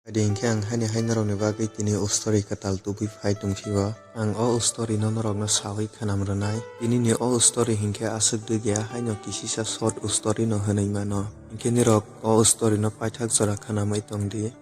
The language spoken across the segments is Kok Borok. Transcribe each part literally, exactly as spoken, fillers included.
Adi hinkhe ang haini hai norokni bagwi tini o story kwtal tubui phai tongphio. Ang o story no norokno sawi khwnam rwnai. Tinini o story hinkhe aswk dwgya haino kisisa short story no hwnwi mano. Hinkhe nirok o story no paithak jora khwnamwi tongdi.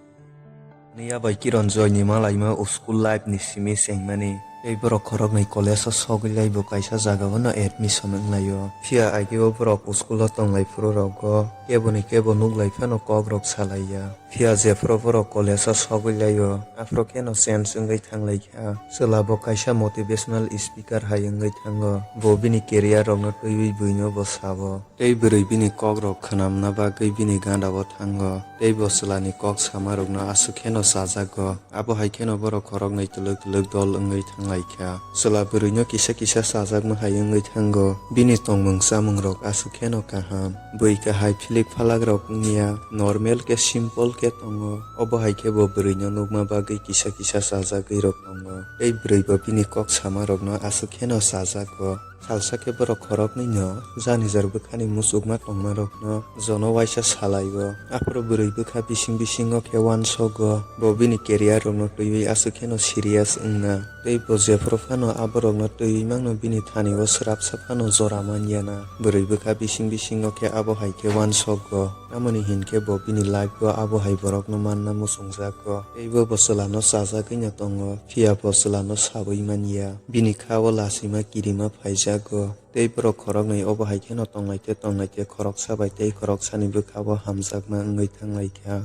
Niya bai Kiron Joy ni malaima o school life ni simi chengmani. Tei borok khoroknwi college o sogwi lai bo kaisa jaga o no admission wnglaio. Phiya agi o borok o school o tonglai phuru rogo kebo ni kebo nuklai phano kok rok salaiya. Phiya jephuru borok college o sogwi laio, aphuru kheno change wngwi thanglaikha. Chwla bo kaisa motivational speaker hai wngwi thango. Bo bini career rokno twiwi buino bo sabo. Tei bwrwi bini kok rok khwnamna bagwi bini ganda o thango. Tei bo chwla ni kok sama rokno aswk kheno chajago. Abo hai kheno borok khoroknwi twlwk twlwk dol wngwi thanglaikha. Chwla bwrwino kisa kisa chajakma hai wngwi thango. Bini tongmung chamungrok aswk kheno kaham. Bwrwi kahai philik phalakrok wngya, normal khe simple khe tongo. Obo hai khe bo bwrwino nukma bagwi kisa kisa chajagwirok tongo. Tei bwrwi bo bini kok samarokno aswk kheno chajago. Salsa khe borok khoroknwino janijar bwkhani muchukma tongmarokno jono uaisa salaio. Aphuru bwrwi bwkha bising bisingo khe uansogo. Bo bini career rokno twiwi aswk kheno serious wngna. Tei bo jephuru phano aborokno twiwi mangno bini thani o swrapsa phano jora manyana. Bwrwi bwkha bising bisingo khe abo hai khe uansokgo. Tamoni hinkhe bo bini life o abo hai borokno manna muchungjakgo. Tei bo bo chwlano chajagwino tongo, phiya bo chwlano sawi manya. Bini kha o lachima kirima phaijago. Tei borok khoroknwi obo hai kheno tongnaite tongnaite khoroksa bai tei khoroksani bwkha o hamjakma wngwi thanglaikha.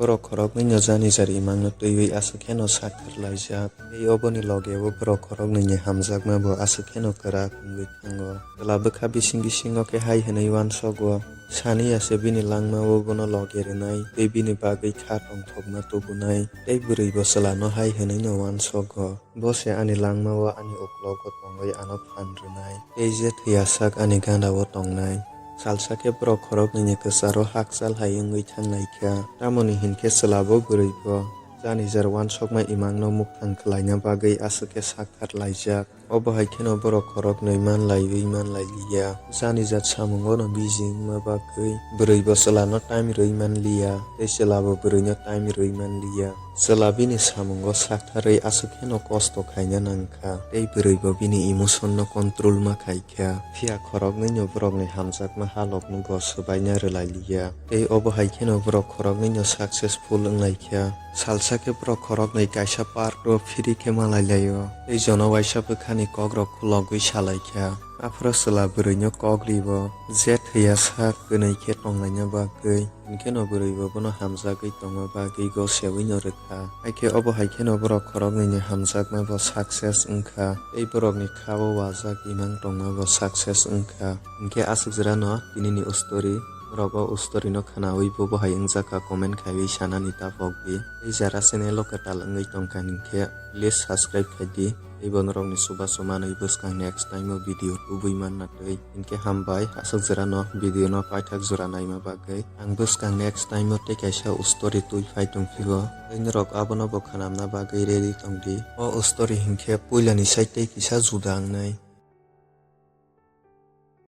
Borok khoroknwino janijar imangno twiwi aswk kheno sakthar laijak. Tei oboni loge o borok khoroknwini hamjakma bo aswk kheno kwrak wngwi thango. Chwla bwkha bising bisingo khe hai hwnwi uansogo. Saniya se bini langma o bono loge rwnai tei bini bagwi kha tongthokma tubunai. Tei bwrwi bo chwlano hai hwnwino uansogo. Bo se ani langma o ani uklogo tongwi ano phan rwnai. Tei je thwiyasak ani ganda o tongnai. Salsa khe borok khoroknwini kwcharo hakchal hai wngwi thangnaikha. Tamoni hinkhe chwla bo bwrwi bo janijar uansokma imangno mukthang khlaina bagwi aswk khe sakthar laijak. Obo hai kheno borok khoroknwi man laiwi man lailiya. Jani jat samungo no busy wngma bagwi bwrwi bo chwlano time rwi man liya, tei chwla bo bwrwino time rwi man liya. Chwla bini samungo saktharwi aswk kheno kosto khaina nangkha, tei bwrwi bo bini emotion no control ma khaikha. Phiya khoroknwino borokni hamjakma halokno bo swbaina rwlailiya, tei obo hai kheno borok khoroknwino successful wnglaikha. Salsa khe borok khoroknwi kaisa park o phiri khe malai laio. Tei jono waisa bwkhani kokrok khulogwi salaikha. Aphuru chwla bwrwino kok ribo, je thwiya sak kwnwi khe tonglaina bagwi. Hinkheno bwrwi bo bono hamjagwi tongma bagwi gosiawino rwkha. Haikhe obo hai kheno borok khoroknwini hamjakma bo success wngkha. Tei borokni kha-o wajak imang tongma bo success wngkha. Hinkhe aswk jora no tinini o story. Norok o story no khwnawi bo bohai wngjakha comment khaiwi sanani ta pokdi. Tei jara channel o kwtal wngwi tongkha hinkhe please subscribe khaidi. Tei bo norokni chubachu manwi bwskang next time o video tubui manna twi. Hinkhe hambai aswk jora no video no paithak jora naima bagwi. Ang bwskang next time o tei kaisa o story twi phai tongphio. Tei norok abono bo khwnamna bagwi ready tongdi. O story hinkhe puilani side tei kisa juda wngnai.